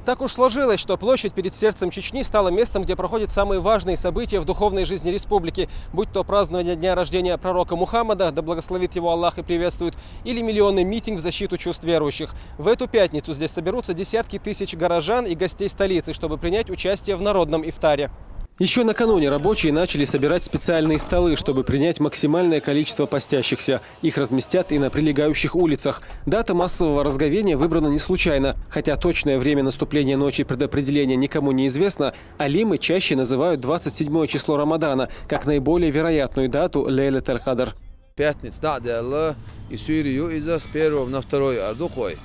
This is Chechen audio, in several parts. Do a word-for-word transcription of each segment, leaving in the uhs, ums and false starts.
Так уж сложилось, что площадь перед сердцем Чечни стала местом, где проходят самые важные события в духовной жизни республики, будь то празднование дня рождения пророка Мухаммада, да благословит его Аллах и приветствует, или миллионный митинг в защиту чувств верующих. В эту пятницу здесь соберутся десятки тысяч горожан и гостей столицы, чтобы принять участие в народном ифтаре. Еще накануне рабочие начали собирать специальные столы, чтобы принять максимальное количество постящихся. Их разместят и на прилегающих улицах. Дата массового разговения выбрана не случайно. Хотя точное время наступления ночи предопределения никому не известно, алимы чаще называют двадцать седьмое число Рамадана как наиболее вероятную дату Лейлат аль-Кадр. Пятница дӀа а даьлла, и суьйре ю иза с первого на второе ар ду кхой.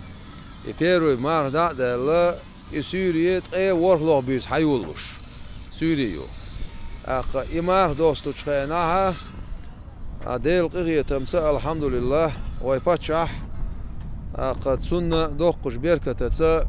И первый марха дӀа а даьлла, и суьйре ткъе ворхӀлагӀа буьйса хьайолалуш. Суьйре ю. ТӀаккха и марха достучу хенахьа, а, Делан къинхетамца, алхьамдулиллахӀ, вай паччахь, тӀаккха цунна доккхачу беркатаца,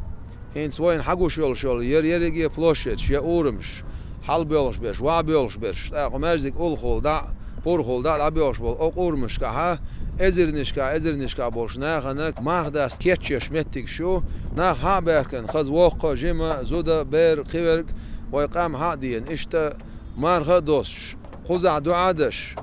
хӀинца вайна хьагуш йолуш йолу яра ерриге площадьш, я урамаш, хьалабоьлхуш берш, вахьабоьлхуш берш, тӀаккха маьждиг уллохула дӀа а, пурахула дӀа а дӀабоьлхуш болу оцу урамашкахьа, эзарнашкахь, эзарнашкахь болуш нахана марха даста кечъеш меттигаш ю, нах хьа а баьхкина, хаза воккха а, жима а, зуда а, бер а, кхиверг а, вай къам хьа а деана, иштта марха а достуш, кхузахь дуӀа а деш.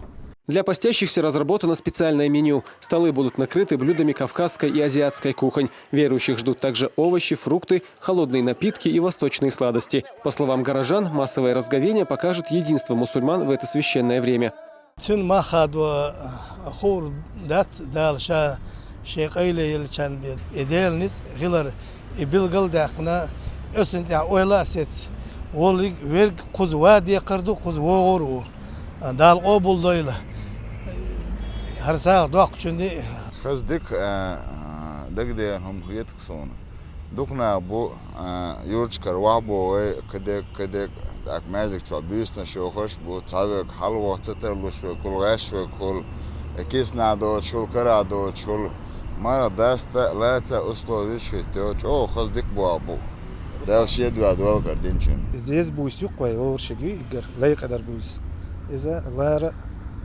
Для постящихся разработано специальное меню. Столы будут накрыты блюдами кавказской и азиатской кухонь. Верующих ждут также овощи, фрукты, холодные напитки и восточные сладости. По словам горожан, массовое разговение покажет единство мусульман в это священное время. Цуьнан мах хадо хуур дац, Дала ша шен къайле еллачарна бен и Делан ницкъ хилар, и билгал а даьккхина, оьшшана тӀехь ойла а сецна, воллиг верг кхуза ван декхар ду, кхуза вогӀур а ву. Дала къобалдойла хӀара сагӀа доккхучунна а. Хаза дика, а, а, дагадеана хӀума хетарг суна. Дукха нах бу, а, юьрташкара вахьабогӀий, кадек, кадек, тӀаккха маьждиг чохь буьйсанаш йохуш бу, цхьаверг хьалаваха ца тарлуш верг хуьлу, гӀаш верг хуьлу, киснахь доцуш хуьлу, карахь доцуш хуьлу. Марха даста а, лаца а условиш хӀиттайо, чӀогӀа хаза дика бохь бу. Дала шен дуьхьа дойла кхара динчунна. Иза еза буьйса ю-кх вай, лорушиг ю иггар, лай къадар буьйса. Иза лара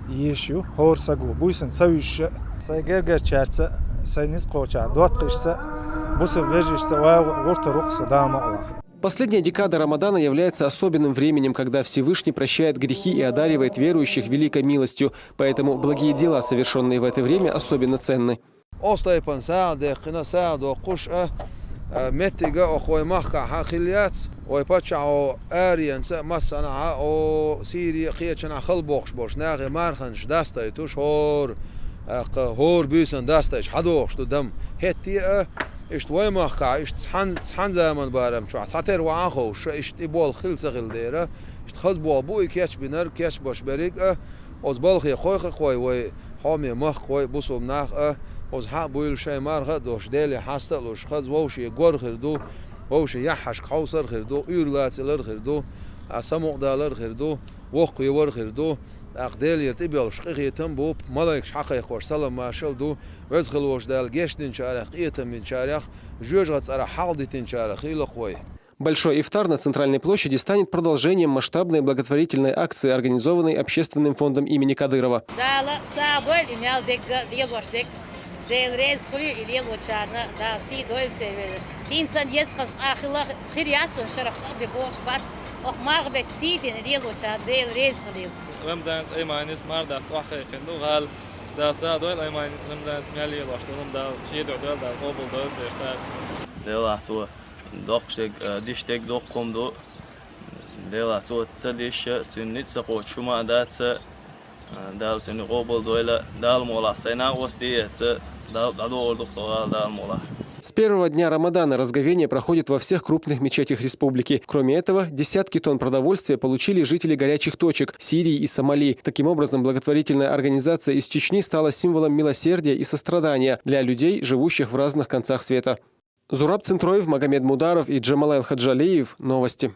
а езаш ю, хӀора саго буьйсанна ца вуьжуш а, сайн гергарчаьрца а, сайн ницкъ кхочу доттагӀашца а, бусалба вежаршца а вагӀа гӀуртар ву-кх со, Дала мукъалахь. Последняя декада Рамадана является особенным временем, когда Всевышний прощает грехи и одаривает верующих великой милостью, поэтому благие дела, совершённые в это время, особенно ценны. Оцу тайпана сагӀа даьккхина, сагӀа доккхуш а, а, меттиг а оха вай махкахь хилла яц, вай паччахьо аренца а, массанхьа а, о, Сири а, кхечанхьа хала бохуш болчу нахе марханаш дастайтуш, хӀора, а, кха, хӀора буьйсанна дастайча хьадогӀуш ду дам. ХӀетте а, иштта вай махкахь, иштта цхьана, цхьана заман барам чохь цхьатера вахьа а ховша, иштта и болх хилла ца хилла дера, иштта хаза болх бу и кечбинарг, кечбеш берриг а, оцу балхе кхойкху-кх вай, вай хьоме махкахой, бусалба нах а, оцу хьа а буьйлу шайн марха а долуш, Деле хьаста а луш, хаза вовшийн гор хир ду, вовшийн яххьашка хьовсар а хир ду, уьйр лацалар а хир ду, а, самукъадалар а хир ду, воккхавевар а хир ду. ТӀаккха Делера тӀебоьлхуш къинхетам а бу, малайкаш хьакхайкхош салам-маршалла а ду, Веза хила волчу Дала гечдинчарех, къинхетам бинчарех, жоьжахатин цӀарах хьалдитинчарех хуьлда-кх вай. Большой ифтар на центральной площади станет продолжением масштабной благотворительной акции, организованной Общественным фондом имени Кадырова. Дала сагӀа дойла и мел дерг а, лелош дерг а. Дела реза хуьлийла и лелочарна, Дала сий дойла церан веза. ХӀинца еза хан цкъа хила хир яц вайн шарах, цкъа бен бохуш бац. Оха марха беттан сий дина лелочарна Дела реза хуьлийла. Рамзанца Айманис марха даста охьакхайкхина ду гӀала. Дала сагӀа дойла Айманис, Рамзанис мел лелош долу хӀума Дала шен дуьхьа дойла, Дала къобалдойла церан сагӀа. Делахь цо доккхуш дерг, а, диш дерг доккха хӀума ду. Делахь цо ца дешша, цуьнан ницкъ ца кхочуш хӀума а дац, а, Дала цуьнан къобалдойла, Дала мукъалахь сайн накъостий а эцца, Дала дӀадогӀур ду-кх тхо гӀала, Дала мукъалахь. С первого дня Рамадана разговение проходит во всех крупных мечетях республики. Кроме этого, десятки тонн продовольствия получили жители горячих точек Сирии и Сомали. Таким образом, благотворительная организация из Чечни стала символом милосердия и сострадания для людей, живущих в разных концах света. Зураб Центроев, Магомед Мударов и Джамалайл Хаджалиев. Новости.